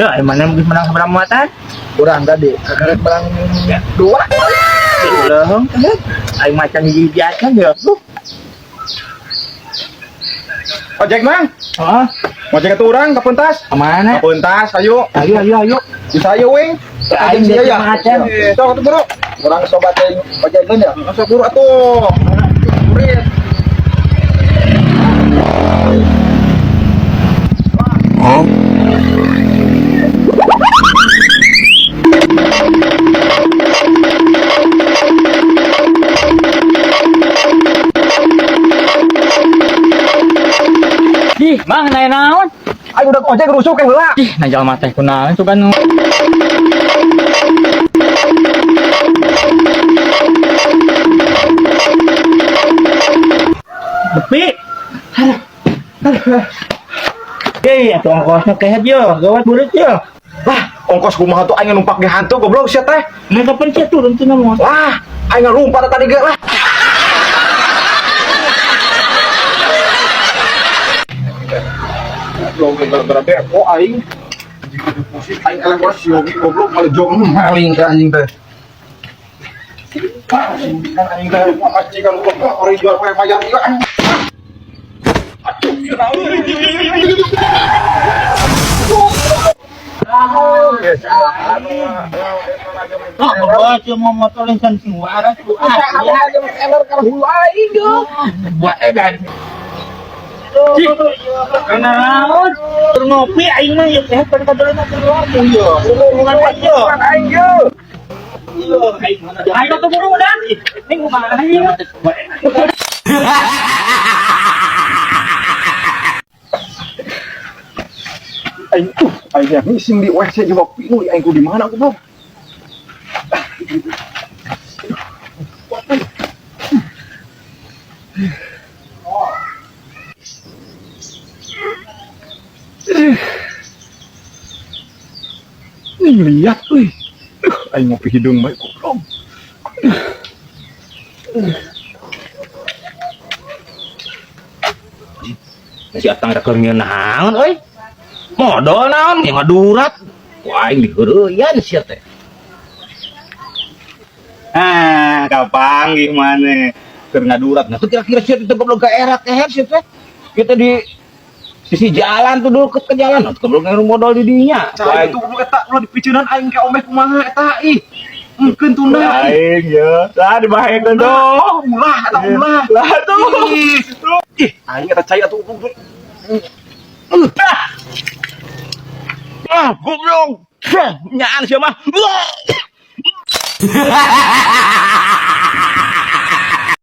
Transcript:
Ya, mana mungkin menang sabaraha muatan? Kurang tadi. Kemarin menang dua. Leuheung teh. Aing macan hiji acan ya. Tuh. Ojek mang, Heeh. ojek ke urang ke pentas. Kemana? Ke pentas, ayo. Ayo ayo ayo. Bisa ayo wing. Aing Ojek sia ya. macan. Sok atuh bro. Kurang sobat yang ojekan ya. Sok buru atuh. Kurit. Ih, mang naik naon? Ayo udah ojek rusuk yang heula. Ih, nah jalma teh kunaon sugan. Bepi. Aduh. Aduh. Eh, atuh ongkosnya kehet yo, gawat burit yo. Lah, ongkos kumaha tuh aing numpak ge hantu goblok sia teh. Nah, kapan sih turun tuh nama? Lah, aing ngalumpat tadi ge lah. Goblok gara-gara beko aing. Aing eleh wae si Yogi goblok malah jong maling teh anjing teh. Kan anjing teh majikan goblok orang jual pakai bayar ieu anjing. Aduh, ieu naon? Oh, bawa cuma motor yang can suara tuh. Elor kalau hulu aing yo. Buat edan. Karena naon? Tur ngopi aing mah ieu teh kan kadolna keluar yo. Hubungan aing yo. Aing yo. Ayo tuh buru udah. Ini kumaha ieu? Aing tuh, aing yang ngising di WC juga pinuh aing ku di mana goblok. Ini ngeliat euy. Aing ngopi hidung bae goblok. Si Atang rek keur naon euy? Modal naon yang ngadurat. Ku aing diheureuyaan sia teh. Ah, kapanggih maneh keur ngadurat. Nah, tuh kira-kira sia teh goblok ka era keher sia teh. Kita di sisi jalan tuh deket ke jalan, nah, goblok ngeru modal di dinya. Ku Cai aing itu goblok eta ulah dipiceunan aing ka omeh kumaha eta ih. Mungkin tunda ih. aing ya. Lah dibahekeun tuh. Ulah eta ulah. Lah tuh. Ih, ih, aing eta cai atuh goblok. Ah, goblok. Nyaan sia mah. Wah.